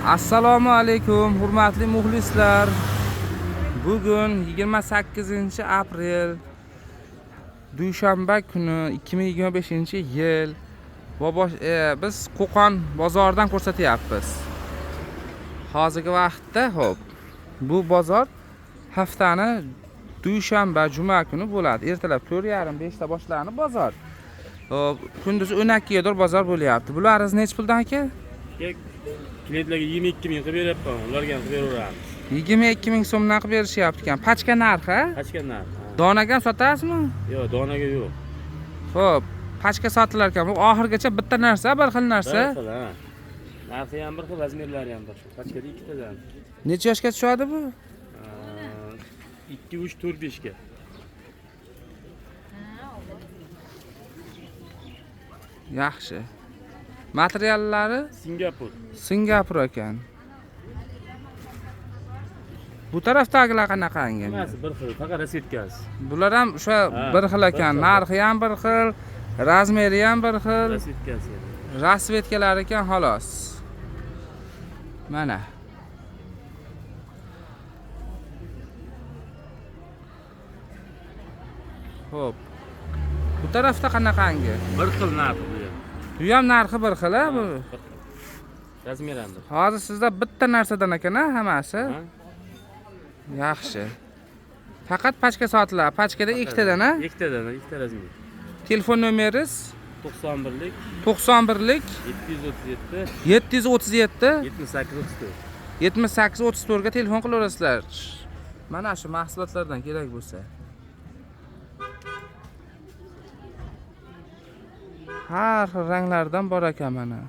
Assalomu alaykum hurmatli muxlislar. Bugun 28 aprel, dushanba kuni, 2025-yil. Biz Qo'qon bozoridan ko'rsatyapmiz. Hozirgi vaqtda, xo'p, bu bozor haftani dushanba, juma kuni bo'ladi. Ertalab 4:30, 5 ta boshlanib bozor. Xo'p, kunduz 12 gadir bozor bo'lyapti. Bularingiz nechi puldan, aka? Klientlarga 22 ming qilib beryapman, ularga ham qilib beraveramiz. 22 ming so'mdan qilib berishyapti ekan. Pachka narxi? Pachka narx. Ha. Donaga ham sotasizmi? Yo'q, donaga yo'q. Xo'p, pachka sotilar ekan. Bu oxirgacha bitta narsa, bir xil narsa. Bir xil, ha. Narxi ham bir xil, razmerlari ham bir xil. Pachkada ikkitadan. Necha yoshga tushadi bu? 2, 3, 4, 5 ga. Yaxshi. Materiallari Singapur. Singapur ekan. Bu tarafdagilar qanaqangi? Hammasi bir xil, faqat rasvetkasi. Bular ham o'sha Ha, bir xil bir ekan. xil. Narxi ham bir xil, razmeri ham bir xil, Rasvetkasi. rasvetkalari ekan xolos. Mana. Xo'p. Bu tarafda qanaqangi? Bir xil narxi bu ham. Bu ham narxi bir xil, a bu. Bir xil. Razmeri ham bir. Hozir sizda bitta narsadan ekan, a hammasi? Ha? Yaxshi. Faqat pachka sotiladi. Pachkada ikkitadan, a? Ikkitadan, ikkita razmer. Telefon nomeringiz? 91lik 91lik 737 737 78 34. 78 34 ga telefon qilaverasizlar. Mana shu mahsulotlardan kerak bo'lsa. Har xil ranglardan bor ekan mana.